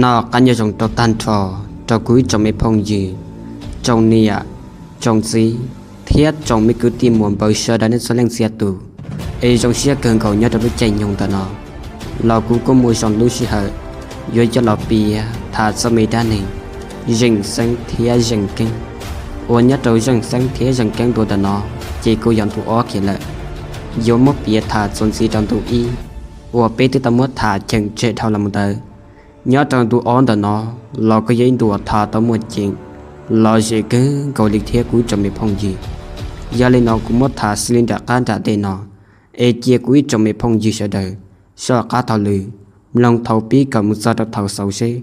Noj qab nyob zoo rau tag nrho rau kuv ib tsoom me phooj ywg, tsoom niam, tsoom txiv, thiab tsoom me kwv tij muam npawg sawv daws nej txhua leej txhia tus. Es zoo siab kawg nkaus nyob rau lub caij nyoog ntawm no los kuv kuj muaj zoo lub sij hawm yuav coj los piav tham txog me dab neeg Zeej Xeeb thiab Zeej Keeb. Uas nyob rau Zeej Xeeb thiab Zeej Keeb ntu ntawm no ces kuj yog ntu ob kiag lawm, yuav muab piav tham txuas ntxiv rau ntu ib uas peb twb tau muab tham cheem tseg dhau los mus ntawd. Nyob rau ntu ob ntawm no los kuj yog ib ntu uas tham tau muaj ceem lom zem kawg nkaus li thiab kuv ib tsoom me phooj ywg. Yog li no kuv muab tham xws li nram qab nram ntej no, es cia kuv ib tsoom me phooj ywg sawv daws soj qab taug lw mloog thaum pib kom mus txog rau thaum xaus seb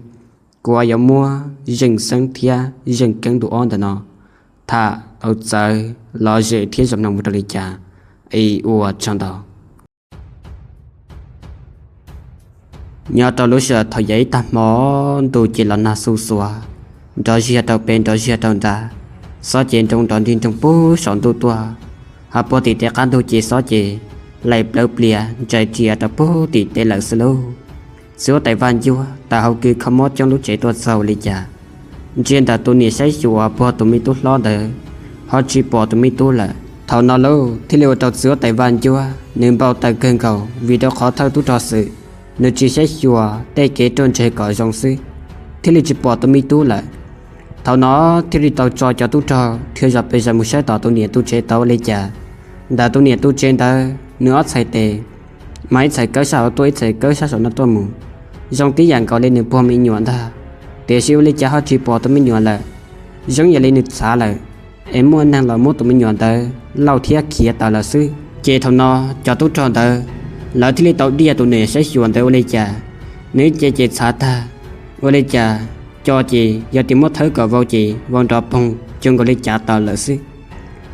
kuv yuav muab Zeej Xeeb thiab Zeej Keeb ntu ob ntawm no tham tau txawv lom zem thiab zoo mloog mus rau li cas. Es ua tsaug ntau. Nyob rau lub sij hawm thaum yav ib tag hmo, ntuj ces los nag xuj xuav, nrov ziag rau pem nrov ziag rau nrad, xob ces nroo nrov nrig nroog puag saum ntuj tuaj, ho puag tim tej qab ntug ces xob ces laim plawv plias ntsais ria rau puag tim tej lawm xwb lauj. Txiv huab tais Vaj Ncuab tawm hauv kws kho mob coob lub tsev tuaj txog ua li cas, ntsia ntawm tus niam saib xyuas puag tus me tub hlob ntawd ho tsis pom tus me tub lawm. Thaum no lauj thiaj li ua rau txiv huab tais Vaj Ncuab nws npau taws kawg nkaus, vim rau qhov thawj tub rog Xwm nws tsis saib xyuas tej kev ruaj ntseg kom zoo xwb, thiaj li tsis pom tus me tub lawm. Thaum no thiaj li tau tso cov tub rog dhia zom pes zaws mus saib tom tus niam tus tsev tau ua li cas. Ntawm tus niam tus tsev ntawd nws ob txhais tes, mas ib txhais kawb sab hauv tuaj ib txhais kawb sab saum no tuaj mus, zoo tib yam nkaus li nws puag me nyuam ntag. Tiam sis ua li cas ho tsis pom tus me nyuam lawm, zoo yam li nws txhav lawm, es muaj neeg los muab tus me nyuam ntawd lauj thiab khiav tawm lawm xwb. Ces thaum no cov tub rog ntawd lawv thiaj li tau diaj tus niam saib xyuas ntawd ua li cas, nws ib ce ces txhav tag, ua li cas co ces yog tias muab thawb kom vau ces vau nrov poog cuag nkaus li cav tawm lawm xwb.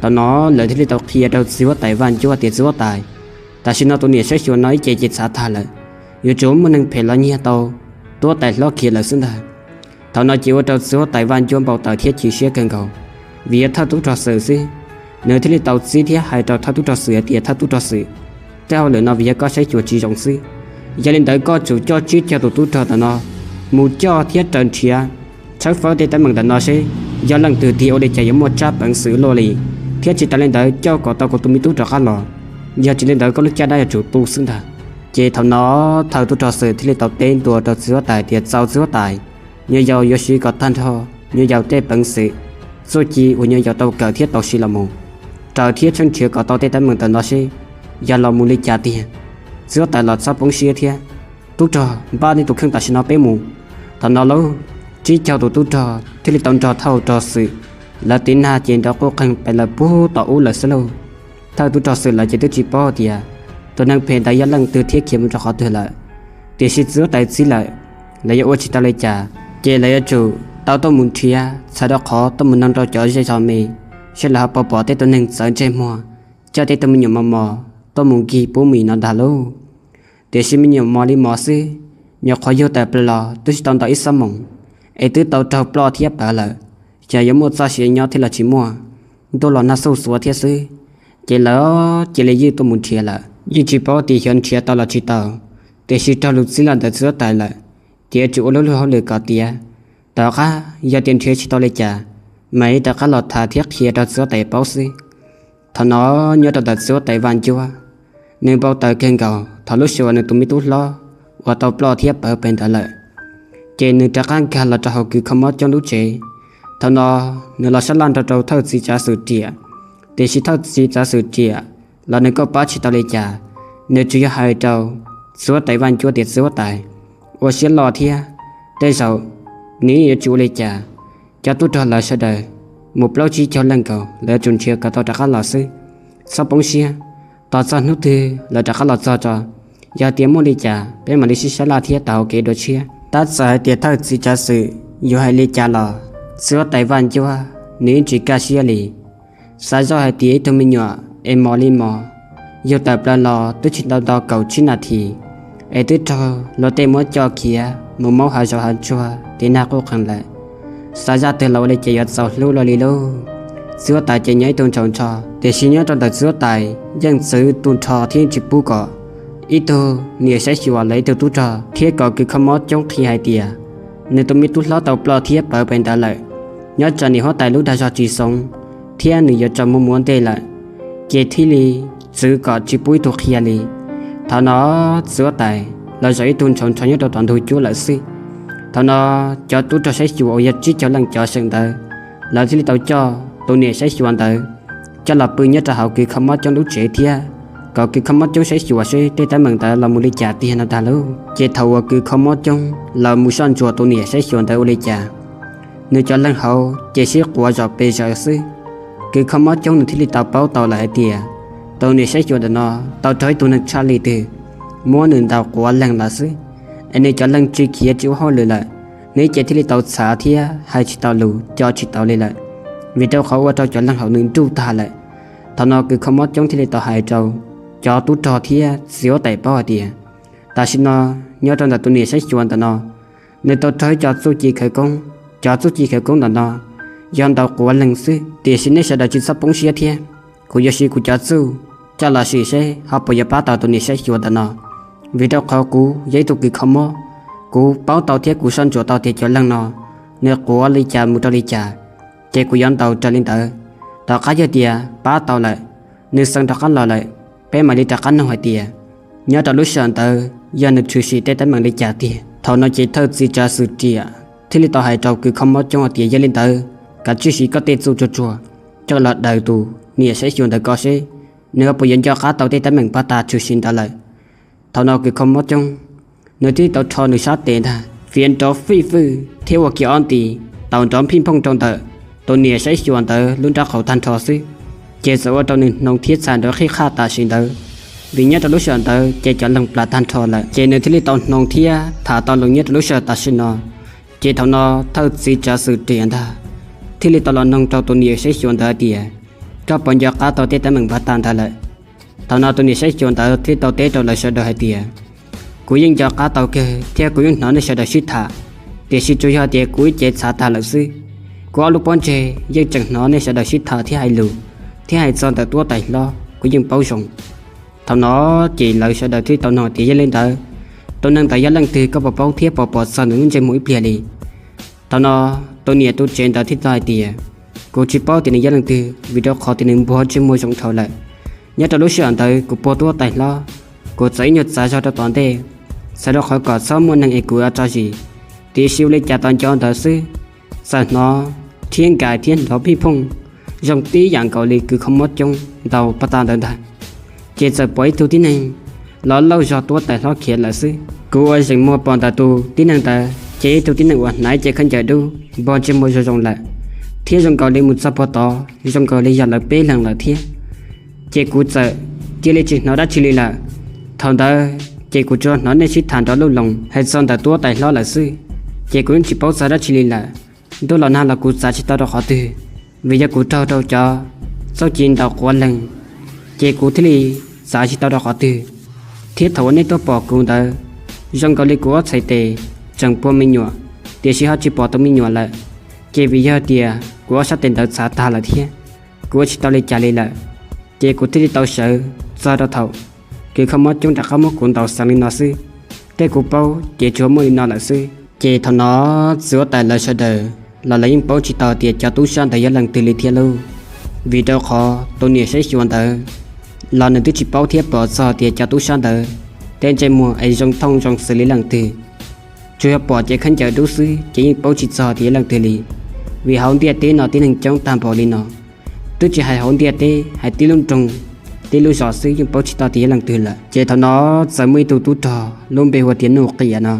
Thaum no lawv thiaj li tau qhia rau txiv huab tais Vaj Ncuab tias txiv huab tais, tam sim no tus niam saib xyuas no ib ce ces txhav tag lawm, yuav tsum muaj neeg phem los nyiag tau tub huab tais hlob khiav lawm xwb ntag. Thaum no ces ua rau txiv huab tais Vaj Ncuab npau taws thiab chim siab kawg nkaus, vim yog thawj tub rog Xwm xwb, nws thiaj li tau txib thiab hais rau thawj tub rog Xwm hais tias thawj tub rog Xwm, tej hauj lwm no vim yog koj saib xyuas tsis zoo xwb, yog li ntawd koj tsum coj tsib caug tus tub rog ntawm no mus coj thiab raws nrhiav tshawb fawb tej teeb meem ntawm no seb yog leej twg tiag, ua li cas yuav muaj tsab peev xwm luaj li, thiab tsis tas li ntawd coj kom tau kuv tus me tub rov qab los, yog tsis li ntawd koj lub caj dab yuav tsum tu xwb ntag. Ces thaum no thawj tub rog Xwm thiaj li tau teb ntua rau txiv huab tais tias txaus txiv huab tais, nyuam yaus yuav siv kom tag nrho nyuam yaus tej peev xwm, txuj ci uas nyuam yaus tau kawm thiab tau siv los mus, raws thiab tshawb nrhiav kom tau tej teeb meem ntawm no seb yog los mus li cas tiag. Txiv huab tais los txhob poob siab thiab, tub rog npaj nej tus kheej tam sim no peb mus. Thaum no lauj, tsib caug tus tub rog thiaj li tau nrog thawj rog Xwm, lawv tiv nag ces nrov quj qeeg pes lawm puag tom ub lawm xwb lauj. Thawj tub rog Xwm lawv ces twb tsis paub tias tus neeg phem ntawd yog leej twg thiab khiav mus rau qhov twg lawm, tiam sis txiv huab tais txib lawm, lawv yuav ua tsis tau li cas, ces lawv yuav tsum tau tuaj mus nrhiav txhawm rau qhov tuaj mus noog rau cov zej zos me, seb lawv ho puas pom tej tus neeg txawv ntsej muag coj tej tug me nyuam mos mos tuaj mus nkig pub mis no ntag lauj. Tiam sis me nyuam mos li mos xwb, nyuam qhuav yug tawm plaws los twb tsis tau ntau ib xuab moos, es twb tau raug ploj thiab pawv lawm, xyov yuav muaj txoj sia nyob thiab los tsis muaj. Ntuj los nag xuj xuav thiab xwb, ces lawv cia li ywj tuaj mus nrhiav lawm, yeej tsis paub tias xyov nrhiav tau los tsis tau, tiam sis raug lus txib los ntawm txiv huab tais lawm, ces yuav tsum ua lub lub hauj lwm kom tiav. Tom qab yog tias nrhiav tsis tau li cas, mam li rov qab los tham thiab qhia rau txiv huab tais paub xwb. Thaum no nyob rau ntawm txiv huab tais Vaj Ncuab, nws npau taws kawg nkaus thaum lub sij hawm nws tus me tub hlob uas tau ploj thiab pawv pem ntawd lawm, ces nws rov qab nkag los rau hauv kws kho mob coob lub tsev. Thaum no nws los sab laj nrog rau thawj txiv tsav xwm riam, tiam sis thawj txiv tsav xwm riam los nws kuj pab tsis tau li cas, nws tsuas yog hais rau Txiv huab tais Vaj Ncuab tias, Txiv huab tais, ua siab loj thiab, tej zaum nws yuav tsis ua li cas. Cov tub rog lawv sawv daws mus plaub tsib caug leej nkaus, lawv yuav tsum nrhiav kom tau rov qab los xwb. Txhob poob siab, tos txog hnub twg lawv rov qab los txog tso, yog tias muaj li cas peb mam li sib sab laj thiab tau hauv kev dua tshiab. Tab txawm hais tias thawj txiv tsav xwm yuav hais li cas los txiv huab tais Vaj Ncuab nws yeej tsis kaj siab li. Xav zoj hais tias ib tug me nyuam es mos li mos, yug tawm plaws los twb tsis tau nto kaum tsib nas this, es twb raug luag tej muab coj khiav mus maub hav zoov hav tsuag tiv nag quj qees lawm. Xav zaj twg los ua li ces yuav txaus hlub luaj li lauj. Txiv huab tais ces nyob ib tug ntshaus nrho, tiam sis nyob rau ntawm txiv huab tais yeej txwv tu nrho thiab tsis pub kom ib tug niam saib xyuas los ib tug tub rog thiab kom kws kho mob coob qhia hais tias nws tus me tub hlob tau ploj thiab pawv pem ntawd lawm. Nyob tsam niam huab tais lub dag zog tsis xoov thiab nws yuav tsaus muag ua ntej lawm, ces thiaj li txwv kom tsis pub ib tug qhia li. Thaum no txiv huab tais los zaum ib tug ntshaus nrho nyob rau tom ntug cuab lawm xwb. Thaum no cov tub rog saib xyuas uas yog tsib caug leej cov seem ntawd, lawv thiaj li tau coj tus niam saib xyuas ntawd coj los pw nyob rau hauv kws kho mob coob lub tsev thiab kom kws kho mob coob saib xyuas seb tej teeb meem ntawd los mus li cas tiag no ntag lauj. Ces thaum uas kws kho mob coob los mus soj ntsuam tus niam saib xyuas ntawd ua li cas, nws cov leeg hauv ces sib quav zom pes zaws xwb. Kws kho mob coob nws thiaj li tau paub tau lawm hais tias tus niam saib xyuas ntawm no tau raug ib tug neeg tshaj lij twg muab nws ntaus quav leeg lawm xwb, es nws cov leeg tsis khiav tsis ua hauj lwm lawm, nws ces thiaj li tau txhav thiab hais tsis tau lus, co tsis tau li lawm, vim rau qhov ua rau cov leeg hauv nws nruj tag lawm. Thaum no kws kho mob coob thiaj li tau hais rau cov tub rog thiab txiv huab tais paub hais tias tam sim no nyob rau ntawm tus niam saib xyuas ntawm no, nws tau raug ib co txuj ci khawv koob. Cov txuj ci khawv koob ntawm no yog ntaus quav leeg xwb, tiam sis nej sawv daws tsis txhob poob siab thiab. Kuv yuav siv kuv cov txuj coj los sim seb ho puas yuav pab tau tus niam saib xyuas ntawm no, vim rau qhov kuv yog ib tug kws kho mob, kuv paub tau thiab kuv soj ntsuam tau tias cov leeg no nws quav li cas mus rau li cas, ces kuv yuav ntaus raws li ntawd. Tom qab yog tias pab tau lawm, nws xeev rov qab los lawm, peb mam li rov qab noog hais tias nyob rau lub sij hawm ntawd yog nws tshwm sim tej teeb meem li cas tiag. Thaum no ces thawj txiv tsav xwm riam thiaj li tau hais rau kws kho mob coob hais tias yog li ntawd, kav tsij siv koj tej txuj tsuag tsuag coj los daws tus niam saib xyuas ntawd ko seb nws ho puas yuav nco qab tau tej teeb meem pag tas tshwm sim ntawd lawm. Thaum no kws kho mob coob, nws thiaj li tau rho nws sab tes ntag, fiav nrov fij fwj thiab ua kiag ob nti, taus nrov phij phooj rau ntawm tus niam saib xyuas ntawd lub nrab qaum tag nrho xwb, ces txawm ua rau nws hnoos thiab txham nrov qhib qhaj tam sim ntawd. Vim nyob rau lub sij hawm ntawd ces cov leeg plam tag nrho lawm, ces nws thiaj li tau hnoos thiab tham tau lus nyob rau lub sij hawm tam sim no. Ces thaum no thawj txiv tsav xwm riam ntag thiaj li tau los noog rau tus niam saib xyuas ntawd hais tias, koj puas nco qab tau tej teeb meem pag tas ntawd lawm? Thaum no tus niam saib xyuas ntawd thiaj li tau teb rau lawv sawv daws hais tias, kuv yeej nco qab tau kawg thiab kuv yeej hnov nej sawv daws sib tham, tiam sis tsuas yog tias kuv ib ce txhav tag lawm xwb. Kuv ob lub pob ntseg yeej tseem hnov nej sawv daws sib tham thiab hais lus, thiab hais txog ntawm tub huab tais hlob kuv yeej paub zoo. Thaum no ces lawv sawv daws thiaj li tau noog tias, yog li ntawd, tus neeg ntawd yog leej twg, koj puas paub thiab puas pom txog nws lub ntsej muag ib pliag li? Thaum no tus niam tus tsev ntawd thiaj tau hais tias, kuv tsis paub tias nws yog leej twg, vim rau qhov tias nws npuag ntsej muag zoo dhau lawm. Nyob rau lub sij hawm ntawd kuv puag tub huab tais hlob, kuv txawm ib nyuag txav zog rau tom ntej, txhawm rau qhov kom txhob muaj neeg es kuv ua tso zis, tiam sis ua li cas tom ncauj ntawd xwb, txawm hnov rhiab nkais thiab nrov phij phooj zoo tib yam nkaus li kws kho mob coob ntaus pag tas ntawd ntag. Ces txawm pom ib tug tib neeg los lauj zog tub huab tais hlob khiav lawm xwb. Kuv ua zeem muag pom ntawm tus tib neeg ntawd ces ib tug tib neeg uas hnav ib ce khaub ncaws dub, npuag ntsej muag zoo zoo lawm, thiab zoo nkaus li mus txog puag tod zoo nkaus li yog lawv peb leeg lawm thiab. Ces kuv txawm cia li tsis hnov dab tsi li lawm. Thaum ntawd ces kuv tsuas hnov nej sib tham nrov luj loos hais txog ntawm tub huab tais hlob lawm xwb, ces kuv yeej tsis paub txog dab tsi li lawm. Ntuj los nag los kuv txav tsis tau rau qhov twg, vim yog kuv raug rau cov txuj ci ntaus quav leeg, ces kuv thiaj li txav tsis tau rau qhov twg. Thiab thaum uas nej tuaj pom kuv ntawd, zoo nkaus li kuv ob txhais tes tseem puag me nyuam, tiam sis ho tsis pom tus me nyuam lawm, ces vim yog tias kuv ob sab tes ntawd txhav tag lawm thiab, kuv ua tsis tau li cas li lawm, ces kuv thiaj li tau sawv txog rau thaum kws kho mob coob rov qab muab kuv ntaus xeev li no xwb. Tej kuv paub ces tsuas muaj li no lawm xwb. Ces thaum no txiv huab tais lawv sawv daws los lawv yeej paub tsis tau tias cov tub sab ntawd yog leej twg li thiab lauj, vim rau qhov tus niam saib xyuas ntawd los nws twb tsis paub thiab pom txog tias cov tub sab ntawd tej ntsej muag es zoo thooj zoo xws li leej twg. Tsuas yog pom cev khaub ncaws dub xwb ces yeej paub tsis txog tias yog leej twg li, vim hauv ntiaj teb no tib neeg coob tag npaum li no, twb tsis hais hauv ntiaj teb, hais tib lub nroog tib lub zos xwb yeej paub tsis tau tias yog leej twg lawm. Ces thaum no txawm muaj ib tug tub rog lub npe hu tias Nuj Qiam no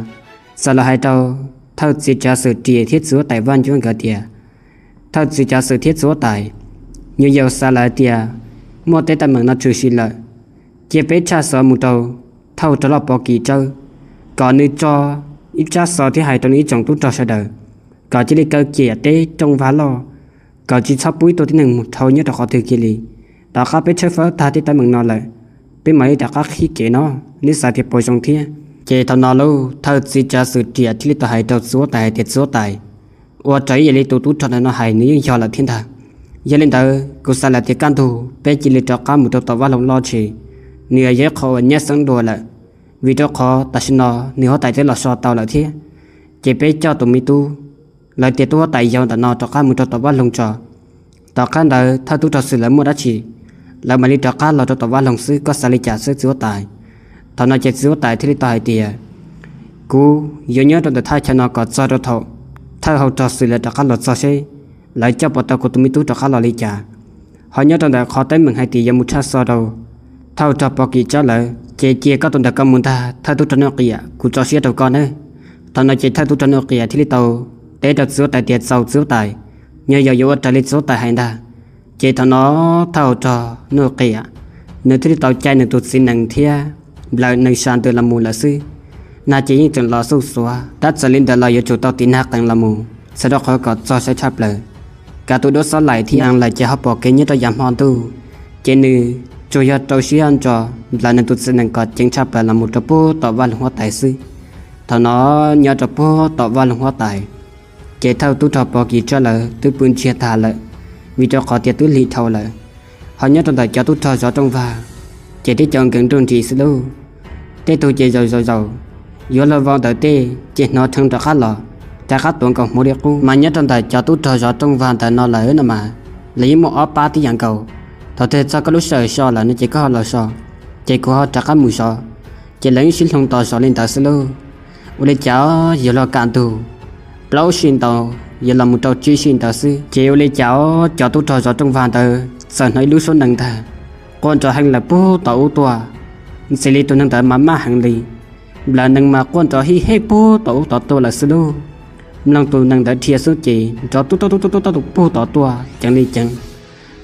txawm los hais rau thawj txiv tsav xwm Riam thiab txiv huab tais Vaj Ncuab nkawd tias, thawj txiv tsav xwm thiab txiv huab tais, nyuam yaus xav lawm tias muaj tej teeb meem no tshwm sim lawm, cia peb tshaj xov mus rau thawj rog loj Pov Kis Tsawb, kom nws tso ib tsab xov thiab hais rau nws ib tsoom tub rog sawv daws kom cia li kaw ciam teb rooj vag loj, kom tsis txhob pub ib tug tib neeg mus dhau nyob rau qhov twg kiag li. Tom qab peb tshawb fawb tag tej teeb meem no lawm, peb mam li rov qab qhib kev no, neb xav tias puas zoo thiab? Ces thaum no lub thawj txiv tsav xwm Riam thiaj li tau hais rau txiv huab tais hais tias, txiv huab tais, ua raws ib yam li tus tub rog ntawm no hais nws yeej yog lawm thiab ntag. Yog li ntawd kuv xav lawm tias kaj ntug peb cia li rov qab mus rau tom vaj loog loj tsev, nws yog ib qho uas nyab xeeb dua lawm, vim rau qhov tam sim no nws huab tais twb los so tau lawm thiab. Ces peb coj tus me tub, lawv tias tub huab tais yau ntawm no rov qab mus rau tom vaj loog tso. Tom qab ntawd thawj tub rog xwm lawv muaj dab tsi, lawv mam li rov qab los rau tom vaj loog xwb, koj xav li cas xwb txiv huab tais? Thaum no ces txiv huab tais thiaj li tau hais tias, kuv yuav nyob rau ntawm thaj chaw no kom txog rau thaum thawj hau rog xwm lawv rov qab los txog seb lawv coj puas tau kuv tus me tub rov qab los li cas. Ho nyob rau ntawm qhov teeb meem hais tias yuav mus tshaj xov rau thawj rog Pov Kis Tsawb lawm, ces cia koj tus ntawd koj mus ntag thawj tub rog Nuj Qiam, kuv tso siab rau koj nawb. Thaum no ces thawj tub rog Nuj Qiam thiaj li tau teb rau txiv huab tais tias, txaus txiv huab tais, nyuam yaus yuav ua raws li txiv huab tais hais ntag. Ces thaum no thawj hau rog Nuj Qiam, nws thiaj li tau cai nws tus txiv nees thiab nplawm nees sa ntws los mus lawm xwb. Nag ces yeej tseem los xuj xuav, tab txawm li ntawd los yuav tsum tau tiv nag qees los mus txog rau qhov kom txog siab tshaj plaws. Kav tus duab xob laim thiab nees laim ces ho pom kev nyob rau yav hmo ntuj, ces nws tsuas yog rau siab ntso nplawm nws tus txiv nees kom ceev tshaj plaws los mus rau puag tom vaj loog huab tais xwb. Thaum no nyob rau puag tom vaj loog huab tais, ces thawj tub rog Pov Kis Tsawb lawv twb pw ntsiag tag lawm, vim rau qhov tias twb lig dhau lawm. Ho nyob rau ntawm cov tub rog zov rooj vag, ces tib co nkees nruj nris xwb lauj. Tej tug ces zaum zaum zaum yuav luag vau ntawm tej ces hnov rheev rov qab los, rov qab tuav nkaus hmuv li qub. Mas nyob rau ntawm cov tub rog zov rooj vag ntawm no lawm no mas, lawv yeej muaj ob pab tib yam nkaus. Thaum twg txog koj lub sij hawm so lawm no ces koj ho los so, ces kuv ho rov qab mus zov. Ces lawv yeej sib hloov tos zov li ntawd xwb lauj. Ua li cas yuav luag kaj ntug plaub sij ntawd yuav los mus rau tsib sij ntawd xwb, ces ua li cas cov tub rog zov rooj vag ntawd txawm hnov ib lub suab nees ntag, quaj nrov heev lawm puag tom ub tuaj. Ntxim li tus neeg ntawd mas maj heev li, nplawm nees mas quaj nrov hij hej puag tom ub tom tuaj lawm xwb lauj. Mloog tus nees ntawd dhia xwb ces nrov tub tub tub tub tub tub puag tom tuaj ceev li ceev.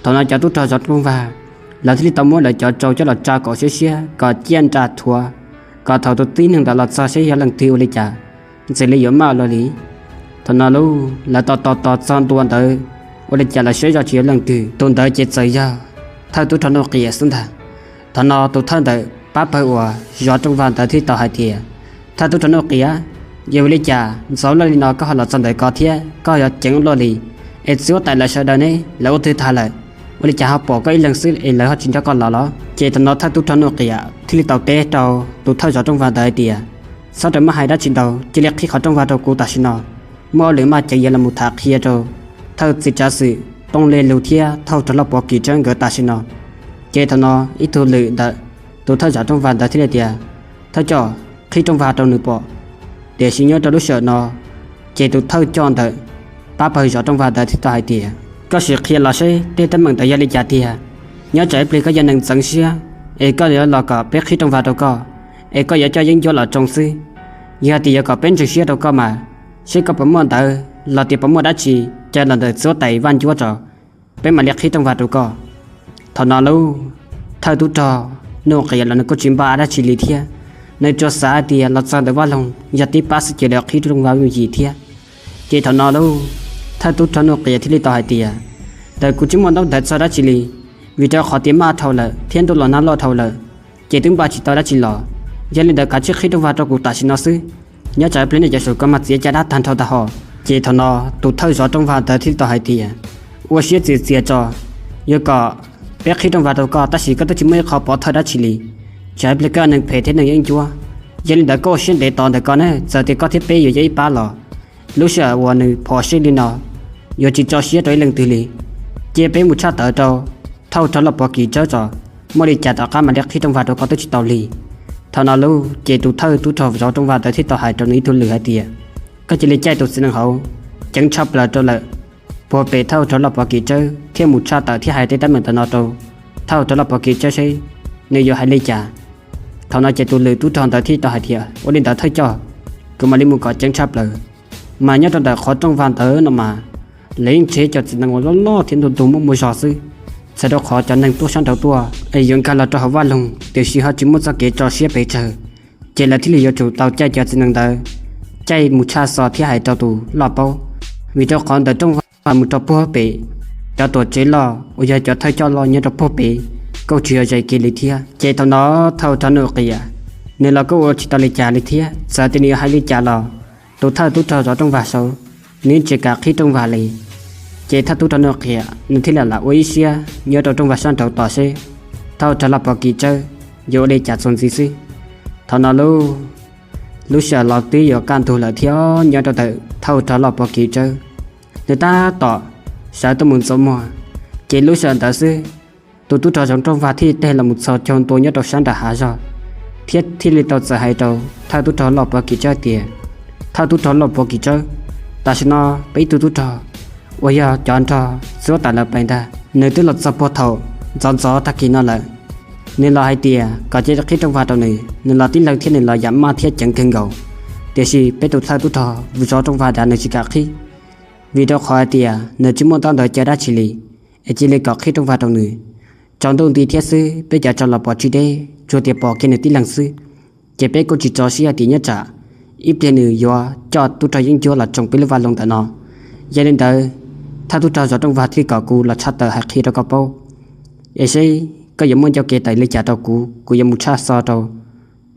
Thaum no cov tub rog zov rooj vag, lawv thiaj li tau muab lawv cov rau coj los tsa kom siab siab kom ciaj nra thuav, kom thaum tus tib neeg ntawd los txog seb yog leej twg ua li cas, ntxim li yuav maj luaj li. Thaum no lauj, lawv tos tos tos txog ntua ntawd, ua li cas lawv saib zoj tsis yog leej twg, tus ntawd ces txawm yog thawj tub rog Nuj Qiam xwb ntag. Thaum no tus thawj ntawm pab pawg uas zov rooj vag ntawd thiaj tau hais tias, thawj tub rog Nuj Qiam, yog ua li cas ntxov luaj li no koj ho los txog ntawm ko thiab koj yuav ceev luaj li, es txiv huab tais lawv sawv daws ne lawv ua twg tag lawm, ua li cas ho pom koj ib leeg xwb es lawv ho tsis nrog koj los los? Ces thaum no thawj tub rog Nuj Qiam thiaj li tau teb rau tus thawj zov rooj vag ntawd hais tias, txhob rau maj hais dab tsi ntau, cia li qhib qhov rooj vag rau kuv tam sim no. Muaj hauj lwm maj ceev yuav los mus tham qhia rau thawj txiv tsav xwm Tooj Lej Lug thiab thawj rog loj Pov Kis Tsawb nkawd tam sim no. Ces thaum no ib tug lwm ntawm tus thawj zov rooj vag ntawd thiaj li tias, thawj coj, qhib rooj vag rau nws pom. Tiam sis nyob rau lub sij hawm no, ces tus thawj coj ntawm pab pawg zov rooj vag ntawd thiaj tau hais tias, koj sim qhia los seb tej teeb meem ntawd yog li cas tiag. Nyob tsam ib pliag koj yog neeg ntxeev siab, es koj yuav los kom peb qhib rooj vag rau koj, es koj yuav coj yeeb ncuab los tsoo xwb. Yog tias yuav kom peb ntseeg siab rau koj mas, seb koj puas muaj ntawv los tias puas muaj dab tsi, cia los ntawm txiv huab tais Vaj Ncuab tso, peb mam li qhib rooj vag rau koj. Thaum no lauj, thawj tub rog Nuj Qiam los nws kuj tsis npaj dab tsi li thiab, nws tsuas xav hais tias los txog ntawm vaj loog yog tib pab xwb ces lawv qhib rooj vag yooj yim thiab. Ces thaum no lauj, thawj tub rog Nuj Qiam thiaj li tau hais tias, ntawm kuv tsis muaj ntaub ntawv txog dab tsi li, vim rau qhov tias maj dhau lawm thiab ntuj los nag loj dhau lawm, ces twb npaj tsis tau dab tsi los. Yog li ntawd kav tsij qhib rooj vag rau kuv tam sim no xwb, nyob tsam ib pliag nej cov saum ko mas txiav caj dab tag nrho tag ho. Ces thaum no tus thawj zov rooj vag ntawd thiaj li tau hais tias, ua siab txias txias tso, yuav kom peb qhib rooj vag rau koj tab sis koj twb tsis muaj ib qho pov thawj dab tsi li, tsam ib pliag koj neeg phem thiab neeg yeeb ncuab. Yog li ntawd koj ua siab ntev tos ntawm ko na, txawm tias koj thiab peb yuav yog ib pab los, lub sij hawm uas nws phom sij li no, yuav tsis tso siab rau ib leej twg li. Cia peb mus tshaj tawm rau thawj rog loj Pov Kis Tsawb tso, muaj li cas tom qab mam li qhib rooj vag rau koj twb tsis tau li. Thaum no lauj, ces tus thawj tub rog zov rooj vag ntawd thiaj tau hais rau nws ib tug lwm hais tias, koj cia li caij tus txiv neej hauv ceev tshaj plaws rau lawm, puag pem thawj rog loj Pov Kis Tsawb thiab mus tshaj tawm thiab hais tej teeb meem ntawm no rau thawj rog loj pov kev tsawb seb nws yuav hais li cas. Thaum no ces tus lwm tub rog ntawd thiaj tau hais tias, ua li ntawd thawj coj, kuv mam li mus kom ceev tshaj plaws. Mas nyob rau ntawm qhov rooj vag ntawd no mas, lawv yeej nrhiav cov txiv nees uas loj loj thiab ntug ntug muaj muaj zog xwb, txhawm rau qhov cov neeg tuaj sab nraud tuaj es yuav nkag los rau hauv vaj loog tiam sis ho tsis muaj txoj kev tso siab pes tsawg, ces lawv thiaj li yuav tsum tau caij cov txiv nees ntawd, caij mus tshaj xov thiab hais rau tus loj paub. Vim rau qhov ntawm rooj vag mus rau puag pem, cov tuam tsev loj uas yog cov thawj coj loj nyob rau puag pem, kuj tsis yog ze kiag li thiab. Ces thaum no thawj rog Nuj Qiam, nws los kuj ua tsis tau li cas li thiab, txawm tias nws yuav hais li cas los tus thawj tub rog zov rooj vag saud, nws tsis kam qhib rooj vag li. Ces thawj tub rog Nuj Qiam nws thiaj li lam ua ib siab nyob rau rooj vag sab nraud tos seb thawj rog loj pov kev tsawb yuav ua li cas txuas ntxiv xwb. Thaum no lub, lub sij hawm los twb yuav kaj ntug lawm thiab nyob rau ntawm thawj rog loj pov kev tsawb, nws tab tom sawv tuaj mus ntxuav muag, ces lub sij hawm ntawd xwb, tus tub rog zov rooj vag thiaj teg los mus txhos caug ntua nyob rau sab nram hav zog, thiab thiaj li tau txawm hais rau thawj tub rog loj pov kev tsawb tias, thawj tub rog loj pov kev tsawb, tam sim no peb ib tug tub rog uas yog cov nrog txiv huab tais lawv pais ntag, nws twb los txog puag thaum ntxov ntxov tag kis no lawm. Nws los hais tias kom cia li qhib rooj vag rau nws, nws los tib leeg thiab nws los yam maj thiab ceev kawg nkaus. Tiam sis peb tus thawj tub rog zov rooj vag ntawd nws tsis kam qhib, vim rau qhov hais tias nws tsis muaj ntaub ntawv caw dab tsi li, es cia li kom qhib rooj vag rau nws. Tsaus ntuj nti thiab xwb, peb cov tsaus los pom tsis deb, tsuas tias pom kiag nws tib leeg xwb. Ces peb kuj tsis tso siab hais tias nyob tsam ib pliag nws yuav coj tub rog yeeb ncuab los tsoo peb lub vaj loog ntawm no. Yog li ntawd, thawj tub rog zov rooj vag thiaj kom kuv los tshaj tawm hais qhia rau koj paub, es seb koj yuav muaj ncauj kev tawm li cas rau kuv, kuv yuav mus tshaj xov rau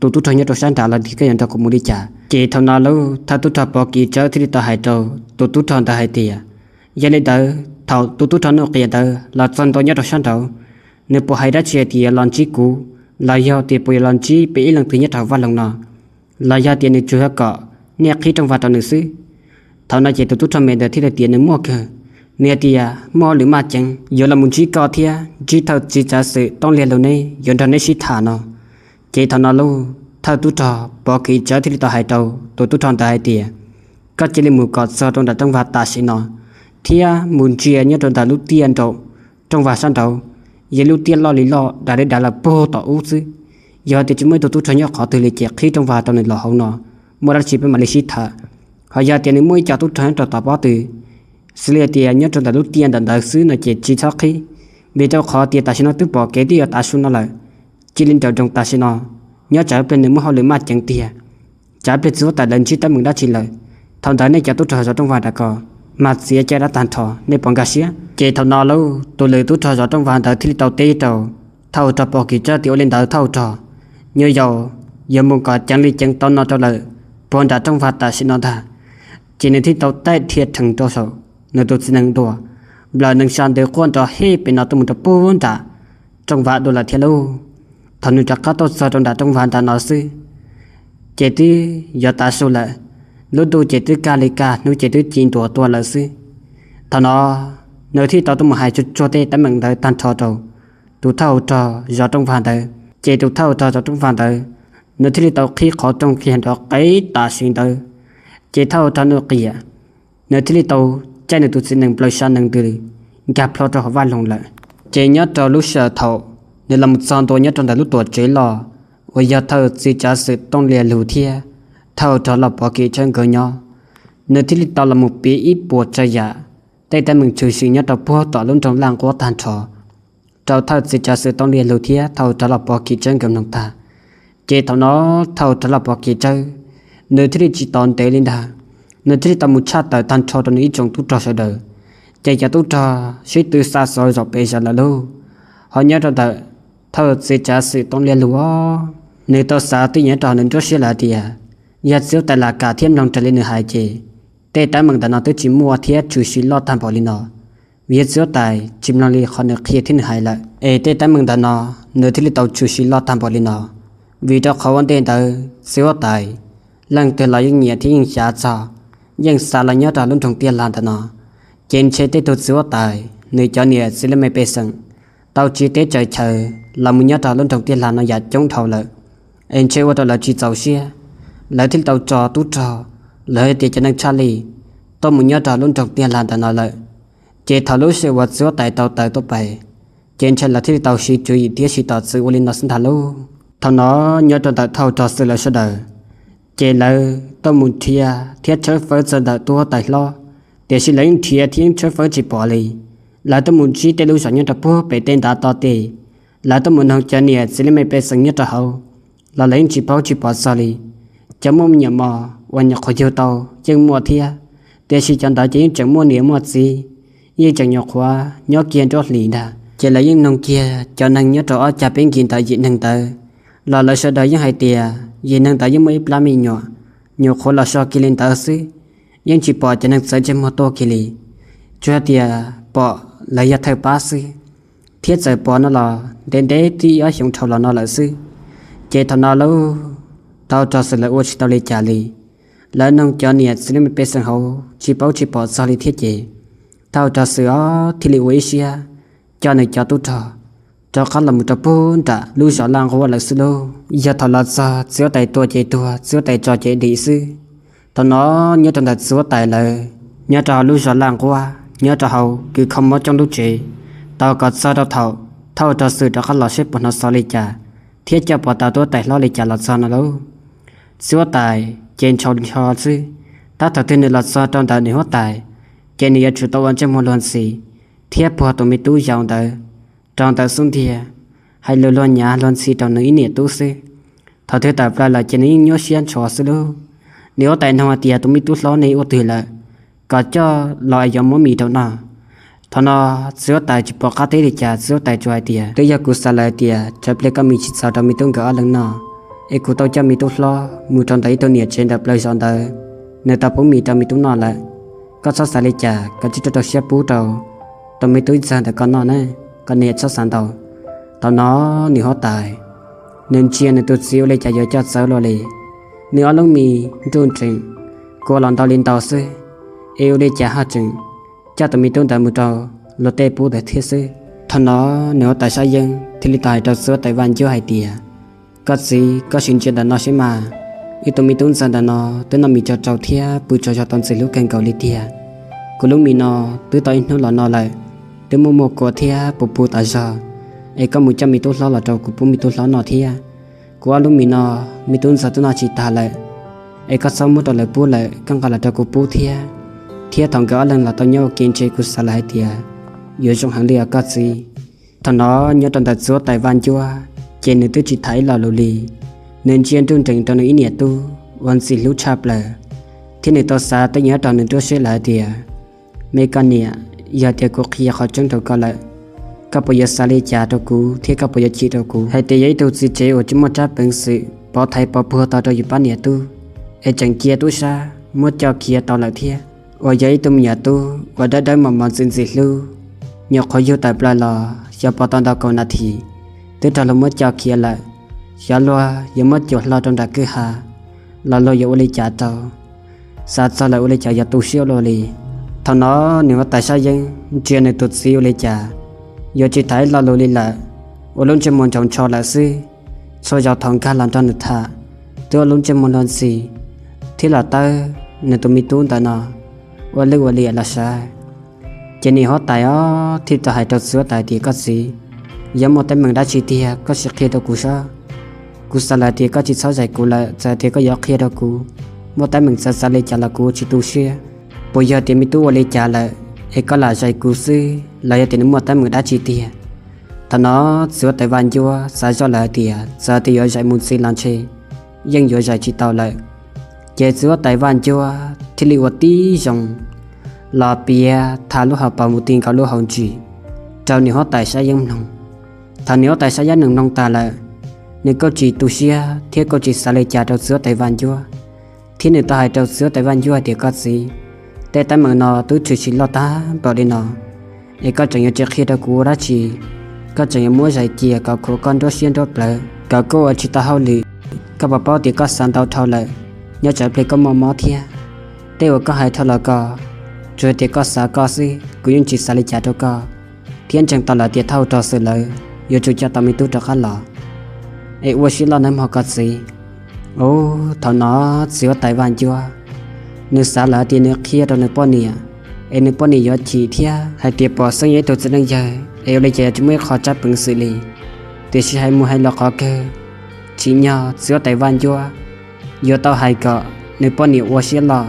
tus tub rog nyob rau sab nrad los nrog koj yuav nrog kuv mus li cas. Ces thaum no lub thawj tub rog pov kev tsawb thiaj li tau hais rau tus tub rog ntawd hais tias, yog li ntawd thaum tus tub rog Nuj Qiam ntawd los txog ntua nyob rau sab nraud, nws puas hais dab tsi hais tias yuav los ntsib kuv, los yog tias puas yuav los ntsib peb ib leej twg nyob rau hauv vaj loog no, los yog tias nws tsuas yog kom nej qhib rooj vag rau nws xwb? Thaum no ces tus tub rog me ntawd thiaj li tias nws muaj kawg. Nws hais tias muaj hauj lwm maj ceev yuav los mus ntsib koj thiab ntsib thawj txiv tsav xwm Tooj Liaj Lug neb yuav nrog neb sib tham no. Ces thaum no lub thawj tub rog pov kev tsawb thiaj li tau hais rau tus tub rog ntawd hais tias, koj cia li mus kom txog rau nram rooj vag tam sim no, thiab mus ntsia nyob rau ntawm lub tiaj nraum rooj vag sab nraud, yog lub tiaj loj li loj dav li dav lawm puag tom ub xwb. Yog tias tsis muaj ib tug tub rog nyob qhov twg li ces qhib rooj vag rau nws los hauv no, muaj dab tsi peb mam li sib tham. Ho yog tias nws muaj ib co tub rog nyob rau tom pob tw, xws li hais tias nyob rau ntawm lub tiaj ntawm ntawd xwb no ces tsis txhob qhib, vim rau qhov tias tam sim no twb pom kev twb yuav tav su no lawm. Cia li nraum nroos tam sim no, nyob tsam ib pliag nws muaj hauj lwm maj ceev tiag, tsam ib pliag txiv huab tais lawv ntsib teeb meem dab tsi lawm, thaum ntawd nej cov tub rog zov rooj vag nram ko mas txiav caj dab tag nrho, nej puas nkag siab? Ces thaum no lub tus lwm tub rog zov rooj vag ntawd thiaj li tau teb rau thawj rog pov kev tsawb tias, ua li ntawd thawj rog, nyuam yaus yuav mus kom ceev li ceev tau no rau lawm puag nram rooj vag tam sim no ntag. Ces nws thiaj tau taij dhia rhees rau saum nws tus txiv nees dua, nplawm nees sa ntws quaj nrov hej pem no tuaj mus rau puag nram rooj vag dua lawm thiab lauj. Thaum nws rov qab tuaj txog rau nram rooj vag nram no xwb, ces twb yuav tav su lawm, lub ntuj ces twb kaj li kaj, hnub ces twb ci ntuas tuaj lawm xwb. Thaum no nws thiaj tau tuaj mus hais tsuag tsuag tej teeb meem ntawd tag nrho rau tus thawj rog zov rooj vag ntawd. Ces tus thawj rog zov rooj vag ntawd, nws thiaj li tau qhib qhov rooj kiag nrov qev tam sim ntawd. Ces thawj rog Nuj Qiam, nws thiaj li tau caij nws tus txiv nees nplawm sa nees ntws nkag plho rau hauv vaj loog lawm. Ces nyob rau lub sij hawm thaum nws los mus txog ntua nyob rau ntawm lub tuam tsev loj uas yog thawj txiv tsav xwm Tooj Liaj Lug thiab thawj rog loj pov kev tsawb nkawd nyob, nws thiaj li tau los mus piav ib puas tsav yam tej teeb meem tshwm sim nyob rau puag tom lub nroog Laj Nquab tag nrho rau thawj txiv tsav xwm Tooj Liaj Lug thiab thawj rog loj pov kev tsawb nkawd mloog tag. Ces thaum no thawj rog loj pov kev tsawb, nws thiaj li tsis tos ntev li ntag, nws thiaj li tau mus tshaj tawm tag nrho rau nws ib tsoom tub rog sawv daws. Ces cov tub rog sib tw xa xov zaum pes zaws lawm lauj. Ho nyob rau ntawm thawj txiv tsav xwm Tooj Liaj Lug, nws tau xav twj ywm nyob rau nws nruab siab lawm tias, yog txiv huab tais lam kam thiab mloog raws li nws hais ces tej teeb meem ntawm no twb tsis muaj thiab tshwm sim loj tag npaum li no. Vim yog txiv huab tais tsis mloog li qhov nws qhia thiab nws hais lawm, es tej teeb meem ntawm no nws thiaj li tau tshwm sim loj tag npaum li no. Vim rau qhov ua ntej ntawd txiv huab tais leej twg los yeej nyiam thiab yeej xav txog, yeej xav los nyob rau lub nroog Tiaj Lag ntawm no. Ces ntshe tej tug txiv huab tais nws cov niam txiv laj mej pej xeem tau tsiv teb tsaws chaw los mus nyob rau lub nroog Tiaj Lag no yam coob dhau lawm, es ntshe ua rau lawv tsis txaus siab, lawv thiaj li tau tso tub rog, lawv hais tias cov neeg tshaj lij tuaj mus nyob rau lub nroog Tiaj Lag ntawm no lawm. Ces thaum lub sij hawm uas txiv huab tais tau tawm tuaj pais, Ces ntshai lawv thiaj li tau siv tswv yim thiab siv tom txwv ua li no xwb ntag lauj. Thaum no nyob rau ntawm thauj rog xwm lawv sawv daws, ces lawv tuaj mus nrhiav thiab tshawb fawb txog ntawm tub huab tais hlob, tiam sis lawv yeej nrhiav thiab yeej tshawb fawb tsis pom li. Lawv tuaj mus ntsib tej lub zos nyob rau puag pem tej ntav toj tej, lawv tuaj mus noog cov niam txiv laj mej pej xeem nyob rau hauv los lawv yeej tsis paub tsis pom txog li. Cov muaj me nyuam mos uas nyuam qhuav yug tau yeej muaj thiab, tiam sis cov ntawd ces yeej tseem muaj niam muaj txiv, yeej tseem nyuam qhuav nyob kiag nruab hlis ntag. Ces lawv yeej noog kiag cov neeg nyob rau ob cag peb nkig ntawd yim neeg ntawd, los lawv sawv daws yeej hais tias yim neeg ntawd yeej muaj ib plab me nyuam, nyuam qhuav los so kiag li ntawd xwb, yeej tsis pom cov neeg txawv ntsej muag tuaj kiag li. Tsuas hais tias pom lawv yog thawj pab xwb, thiab txawm pom no los ntev ntev twb ob xyoos dhau los no lawm xwb. Ces thaum no lub thauj rog xwm lawv ua tsis tau li cas li. Lawv noog cov niam txiv laj mej pej xeem hauv tsis paub tsis pom txog li thiab ces thauj rog xwm os thiaj li ua ib siab coj nws cov tub rog rov qab los mus rau puag nram lub zos Laj Nquab lawm xwb lauj. Yog thaum los txog txiv huab tais tua ces tuag, txiv huab tais tso ces dim xwb. Thaum no nyob rau ntawm txiv huab tais lawv nyob rau hauv lub zos Laj Nquab, nyob rau hauv kws kho mob coob lub tsev, tos kom txog rau thaum thauj rog xwm rov qab los seb puas hnov xov li cas thiab coj puas tau tub huab tais hlob li cas los txog no lauj. Txiv huab tais ces ntshaus ntsho xwb, tab thaum twg nws los txog rau ntawm niam huab tais, ces nws yuav tsum tau ua ntsej muag luag ntxhi thiab puag tus me tub yau ntawd rau ntawm xub ntiag, hais lus luag nyav luag ntxhi rau nws ib niam tub xwb. Thaum twg tawm plaws lawm ces nws yeej nyuaj siab ntsho xwb lauj. Niam huab tais nug hais tias tus me tub hlob ne ua twg lawm, kom coj los es yuav muab mis rau noj. Thaum no txiv huab tais tsis pom qab teb li cas, txiv huab tais tsuas hais tias twb yog kuv xav lawm tias tsam pliag koj mis tsis txaus rau me tub nkawd ob leeg noj, es kuv tau coj me tub hlob mus rau ntawm ib tug niam tsev ntawm plaws zos ntawd, nws tau pub mis rau me tub noj lawm. Koj txhob xav li cas, koj cia li rau siab pub rau tus me tub ntxawg ntawm koj noj na, koj niam txhob xav ntau. Thaum no niam huab tais nws ntsia nws tus txiv ua li cas yuav coj txawv luaj li. Nws ob lub mis nruj nreem, kua los ntau li ntau xwb, es ua li cas ho tseem coj tus me tub ntawd mus rau luag tej pub ntawd thiab xwb. Thaum no niam huab tais Sab Yeeb thiaj li tau hais rau txiv huab tais Vaj Ncuab hais tias, koj txiv, koj sim ntsia ntawm no seb mas, ib tug me tub ntxawg ntawm no twb noj mis tsau tsau thiab pw tsaug zog tau ntxim hlub kawg nkaus li tiag. Kuv lub mis no twb tau ib hnub los no lawm, twb muaj muaj kua thiab puv puv tas zog, es koj mus coj me tub hlob los rau kuv pub me tub hlob noj thiab. Kuv ob lub mis no, me tub ntxawg twb noj tsis tag lawm, es koj txhob muab rau lawv pub lawm, koj nqa los rau kuv pub thiab. Thiab thaum nkawd ob leeg los tau nyob ua ke ntshe kuv xav lawm hais tias yuav zoo heev li os koj txiv. Thaum no nyob rau ntawm txiv huab tais Vaj Ncuab, ces nws twb tsis tham ib lo lus li. Nws ntsia nruj nreem rau nws ib niam tub uas ntxim hlub tshaj plaws, thiab nws tau xav tej nyob rau nws nruab siab lawm hais tias, me koj niam, yog tias kuv qhia qhov tseeb rau koj lawm, koj puas yuav xav li cas rau kuv thiab koj puas yuav chim rau kuv hais tias yog ib tug txiv tsev uas tsis muaj rab peev xwm pov thaiv pov puag tau rau yus pab niam tub, es tseem cia tub sab muab coj khiav tau lawm thiab, uas yog ib tug me nyuam tub uas dawb dawb mos mos ntxim ntxim hlub, nyuam qhuav yug tawm plaws los xyov puas tau ntau kaum nas this twb raug luag muab coj khiav lawm. Xyov luag yuav muab cuam hlo rau nram kwj ha los luag yuav ua li cas rau. Xav txog lawm ua li cas yuav tu siab ua luaj li. Thaum no niam huab tais Sab Yeeb ntsia nws tus txiv ua li cas yuav tsis tham ib lo lus li lawm, ua lub ntsej muag ntsaus ntsho lawm xwb. Txhua zaus thaum nkag los nrog nws tham, twb ua lub ntsej muag luag ntxhi thiab los tawb nws tus me tub ntawm no ua lwj ua liam los sav. Ces niam huab tais os thiaj tau hais rau txiv huab tais tias, koj txiv, yog muaj teeb meem dab tsi tiag koj sim qhia rau kuv saib. Kuv xav lawm tias koj tsis txhob zais kuv lawm, txawm tias koj yuav qhia rau kuv, muaj teeb meem txawv txav li cas los kuv tsis tu siab. Puas yog tias me tub ua li cas lawm es koj lam zais kuv xwb los yog tias nws muaj teeb meem dab tsi tiag? Thaum no txiv huab tais Vaj Ncuab xav zoj lawm hais tias txawm tias yuav zais mus ntxiv los ntshe yeej yuav zais tsis tau lawm. Ces txiv huab tais Vaj Ncuab thiaj li ua tib zoo los piav tham lub hauv paus mus ti nkaus lub hauv ntsis rau niam huab tais Sab Yeeb mloog. Thaum niam huab tais Sab Yeeb nws mloog tas lawm, nws kuj tsis tu siab thiab kuj tsis xav li cas rau txiv huab tais Vaj Ncuab, thiab nws tau hais rau txiv huab tais Vaj Ncuab hais tias, koj txiv, tej teeb meem no twb tshwm sim loj tag npaum li no, es koj tseem yuav tsis qhia rau kuv ua dab tsi? Koj tseem yuav muab zais cia kom khuam koj nruab siab nruab plawv kom koj ua tsis tau hauj lwm. Koj puas paub tias koj xav ntau dhau lawm, nyob tsam pliag koj muaj mob thiab. Tej uas koj hais dhau los ko, tsuas tias koj xav koj xwb, kuv yeej tsis xav li cas rau koj. Thiab ntseeg tau lawm tias thauj rog xwm lawv yuav tsum coj tau me tub rov qab los, es ua siab loj nawb mog koj txiv. Ub, thaum no txiv huab tais Vaj Ncuab nws xav lawm tias nws qhia rau nws poj niam, es nws poj niam yuav chim thiab hais tias pom xeeb yog ib tug txiv neej yawg es ua li cas tsis muaj ib qho tsab peev xwm li. Tiam sis hais mus hais los qhov kawg, tsim nyog txiv huab tais Vaj Ncuab yuav tau hais kom nws poj niam ua siab loj,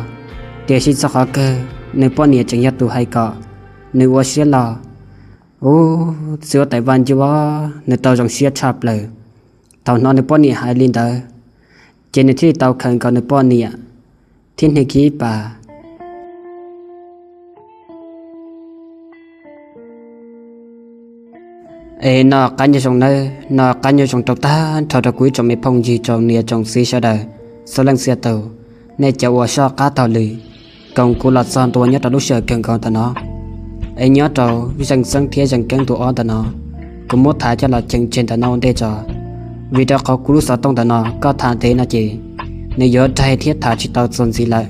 tiam sis txog qhov kawg nws poj niam tseem yog tus hais kom nws ua siab loj. Ub, txiv huab tais Vaj Ncuab nws tau zoo siab tshaj plaws thaum hnov nws poj niam hais li ntawd, ces nws thiaj li tau khawm nkaus nws poj niam thiab hnia kiag ib pas. Es noj qab nyob zoo nawb, noj qab nyob zoo rau tag nrho rau kuv ib tsoom me phooj ywg tsoom niam tsoom txiv sawv daws txhua leej txhia tus. Nej cov uas soj qab taug lw koom kuv los txog ntua nyob rau lub sij hawm kawg nkaus ntawm no, es nyob rau zeej txheeb thiab zeej keeb ntu ob ntawm no, kuv muab tham coj los ceev tseg ntawm no ua ntej tso. Vim rau qhov kuv lub xov tooj ntawm no koj tham ntev no ces nws yuav daig thiab tham tsis tau txuas ntxiv lawm,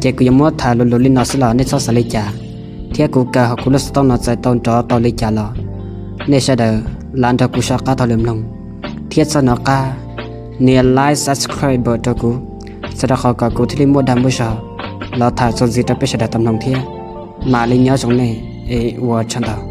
ces kuv yuav muab tham luv luv li no xwb los nej txhob xav li cas. Thiab kuv kaw hauv kuv lub xov tooj no txawm tau nrov tau li cas los nej sawv daws lam nrog kuv soj qab taug lw mloog, thiab txhob hnov qab nias like subscribe rau kuv, txhawm rau qhov kom kuv thiaj li muaj dag muaj zog los tham txuas ntxiv rau peb sawv daws tau mloog thiab. Mam li nyob zoo nej, es ua tsaug ntau.